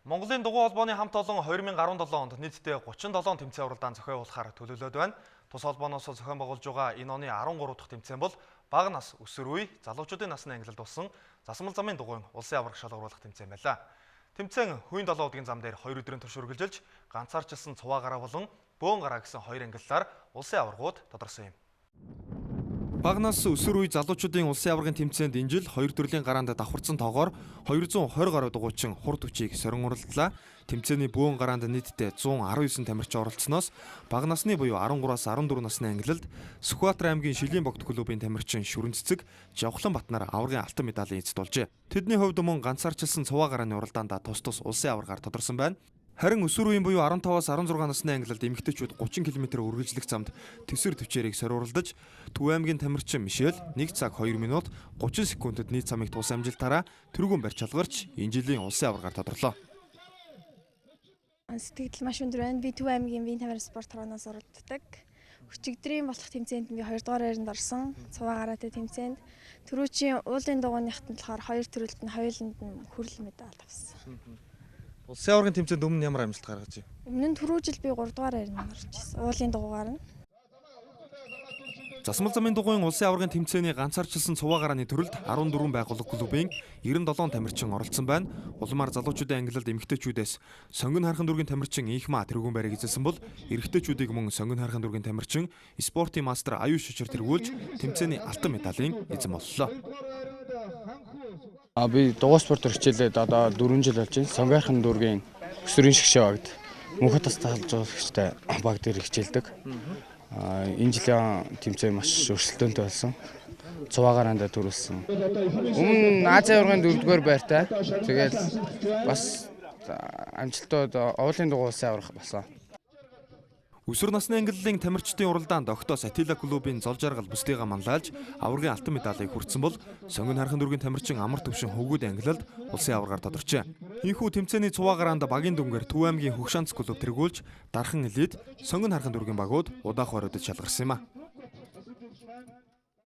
Монголын дугуй холбооны хамт олон 2017 онд нийтдээ 37 тэмцээн уралдаан зохиолуулахаар төлөвлөд байна. Тус холбооноос зохион байгуулж байгаа энэ оны 13 дахь тэмцээн бол бага нас өсвөр үе залуучуудын насны ангилалд болсон засмал замын дугуйн улсын аварга шалгаруулах тэмцээн байлаа. Тэмцээн Хувийн 7 удгийн зам дээр 2 өдрийн турш үргэлжилж, ганцаарчилсан цуваа гараа болон бөөн гараа гэсэн хоёр ангиллаар улсын аваргууд тодорсон юм. Бага нас өсвөр үе залуучуудын улсын аваргын тэмцээнд энэ жил хоёр төрлийн гараанд давхарцсан тоогоор 220 гаруй дугуйчин хур түвшийг сорин уралдлаа. Тэмцээний бөөн гараанд нийтдээ 119 тамирчин оролцсоноос бага насны буюу 13-аас 14 насны ангилалд Сүхбаатар аймгийн Шилийн богд клубын тамирчин Шүрэн Цэцэг Жавхлан Батнаар аваргын алтан медалийн эзэд болжээ. Тэдний хувьд мөн ганцаарчилсан цуваа гарааны уралдаанд тус тус улсын аваргаар тодорсон байна. Харин өсвөр үеийн буюу 15-аас 16 насны ангилалд эмэгтэйчүүд 30 км үргэлжлэх замд төсөр төвчээрийг сорь уралдаж, Төв аймгийн тамирчин Мишель 1 цаг 2 минут 30 секундэд нийт замыг тус амжилтаараа түргэн барьж шалгарч энэ жилийн улсын аваргаар тодорлоо. Сэтгэл маш өндөр байна. Би Төв аймгийн Вин тамир спорт хорооноос оролддог. Өчигдрийн болох тэмцээнд би 2 дугаар байранд орсон. Цуваа гараатай тэмцээнд. Түрүүчийн уулын дугуйныхт нь болохоор хоёр төрөлд нь хоёуланд нь хүрэл медаль авсан. Улсын аваргын тэмцээнд өмнө ямар амжилт гаргаж байна? Өмнө нь түрүү жил би 3 дугаар байранд орж ирсэн. Уулын дугуйгаар нь. Засмал замын дугуйн улсын аваргын тэмцээний ганцаарчилсан цуваа гарааны төрөлд 14 байгууллага клубын 97 тамирчин оролцсон байна. Улмаар залуучуудын ангилалд эмэгтэйчүүдээс Сонгон хархан дүүргийн тамирчин Инхмаа тэргүүн байрыг эзэлсэн бол эрэгтэйчүүдийг мөн Сонгон хархан дүүргийн тамирчин спортын мастер Аюу Шишир тэргүүлж тэмцээний алтан медалийн эзэн боллоо. Би дугуй спортоор хичээлээд одоо 4 жил болж байна. Сонгойрхон дүүргийн өсвөрийн шгшээ багт мөнхөд тас талжуулагчтай баг дээр хичээлдэг. Энэ жилийн тэмцээн маш өрсөлдөөнтэй болсон. Цуваа гараандаа төрүүлсэн. Өмнө Азийн аваргын 4-р байртай. Тэгээд бас амжилтууд уулын дугуй улсын аварга болсон. Өсвөр насны ангиллын тамирчдын уралдаанд Октоос Атила клубын зол жаргал бусдыгаа манлайлж аваргын алтан медалийг хүртсэн бол Сонгон хархан дүүргийн тамирчин Амар төвшин хөвгүүд ангилалд улсын аваргаар тодорчээ. Ийхүү тэмцээний цуваа гараанд багийн дүнгээр Төв аймгийн Хөгшанц клуб тэргүүлж дархан элит Сонгон хархан дүүргийн багууд удаах бариудад шалгарсан юм а.